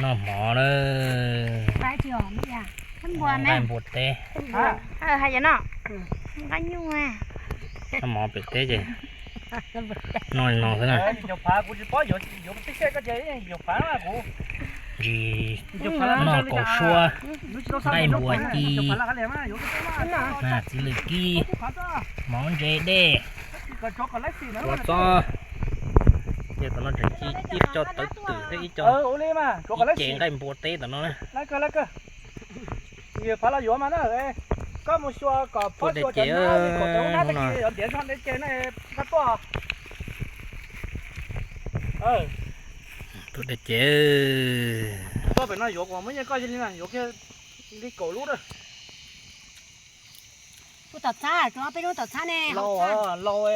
Noj mov na. Nqaij npua teb. Noj mov pem teb ces noj li no xwb na. Ntsis noj kaus suab, nqaij npua ci, txiv lws kib, mov ntse dej, ua txob. Ces tom no tseem ci ib co tawv twm thiab ib co, ib ce nqaij npua teb tom no na. Tuaj de ces, tuaj de ces. Tuaj pem no yuav kuv muab yeej koj li na, yuav kiag li kaum lub na. Tus tom txhab, peb lub tom txhab ne. Laus,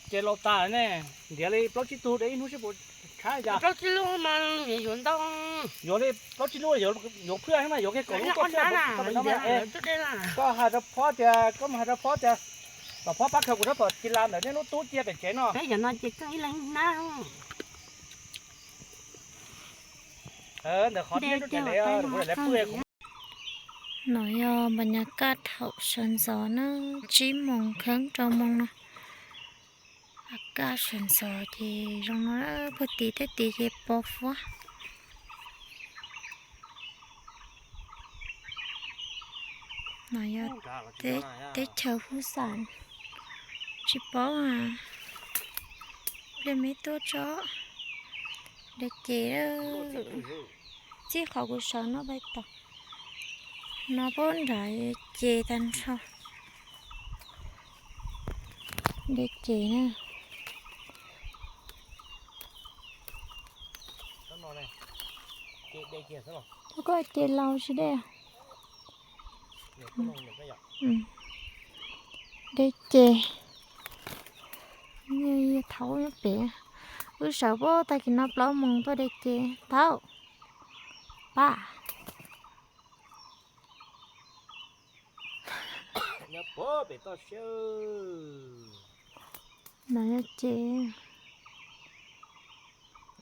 ces laus tas ne, ntiav li plaub tsib tug de ib hnub seb puas tshab li cas. Plaub tsib lub mas yuav ntau. Yuav li plaub tsib lub yuav phwj mas yuav kiag kaum lub tuaj pem no. Koj hais rau phob tias, koj mus hais rau phob tias, kom phob pab khaws kuv rab phom ci la ntawm nej lub tub cia pem tsev no. Peb cov no ces kawg ib leeg ib hnab. Ntawm qhov nej lub daim le, kuv daim le pw. No yog npas nyas kaj thaum sawv ntxov na, tsib moos kheeb rau moos no. Kaj sawv ntxov ces zoo no, puag tid tej tid ces pos fuab. No yog teb chaws Hub Xam, tsis paub pliag me tuaj tso. De ces, txij qhov kuv sawv no pais tod, no puag nram ces tag nrho. De ces na. Koj ces laus tsis dej. De ces, thaum pem, wb sawv puag tag kis no plaub moos tuaj de ces tau. Pab. No yog ces,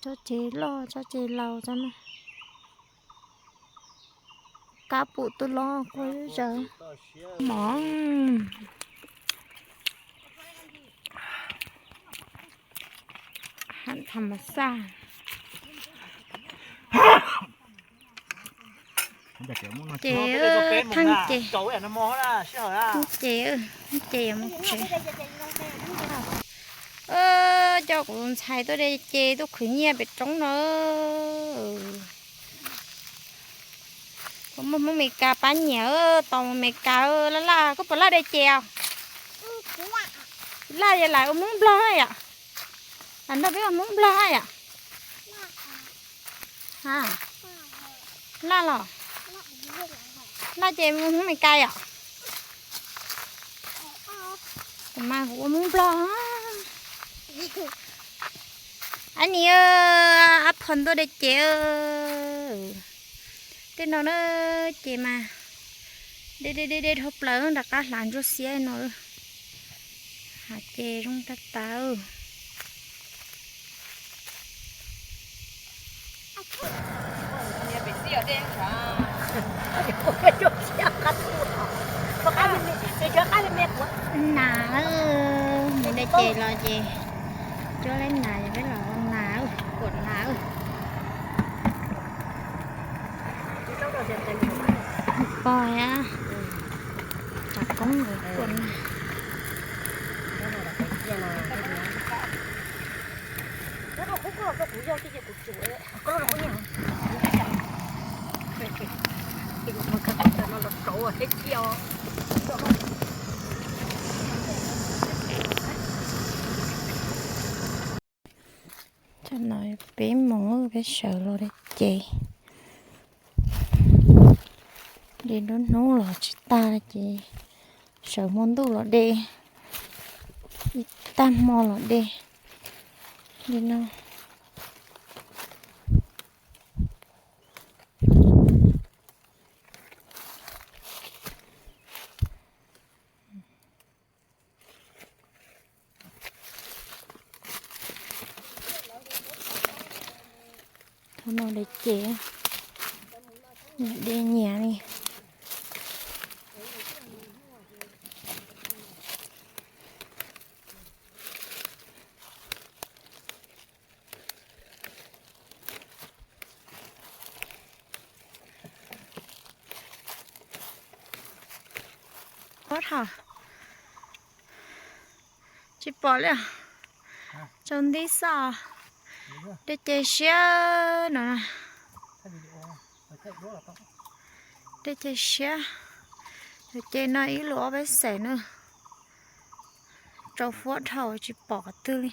tsob ces loj tsob ces laus tsob no. Kab pum tuaj los kuj zawv mov. Tham mas xaj. Ces thaj ces, ces, ces yuav mus tsev. Coj kuv tus ntxhais tuaj de ces tuaj khwv nyiaj pem roob no. Kuv muaj Hmoob Meskas pab nyiam, tos mus Meskas laj laj, koj puas laj de ces os? Laj yog lam ua Hmoob Nplog yom? Lam nrog peb ua Hmoob Nplog yom? Laj los? Laj ces mus Hmoob Meskas yom? Kuv mas kuv ua Hmoob Nplog. Ab nis, ab phom ntuaj de ces. Tej no na, ces mas de de de dhau plaws, nram qab hlav ntsuag xiab no. Hav ces zoo tag tas. Nas, mus de ces los ces cuab leb nas, yog peb los nas, kuam nas. Pog a, tsam koob kuam nas. Tam no peb moos peb sawv los de ces. De nruab hnub los tsis tag ces sawv hmo ntuj los de, ib tag hmo los de li no. No de ces, de nyiam li. Ub, tsis pom li. Tsaus nti xwb. De ces siab no. De ces siab. Ces no ib lub ob peb xees na. Tsaus fuab dhau tsis pom qhov twg li.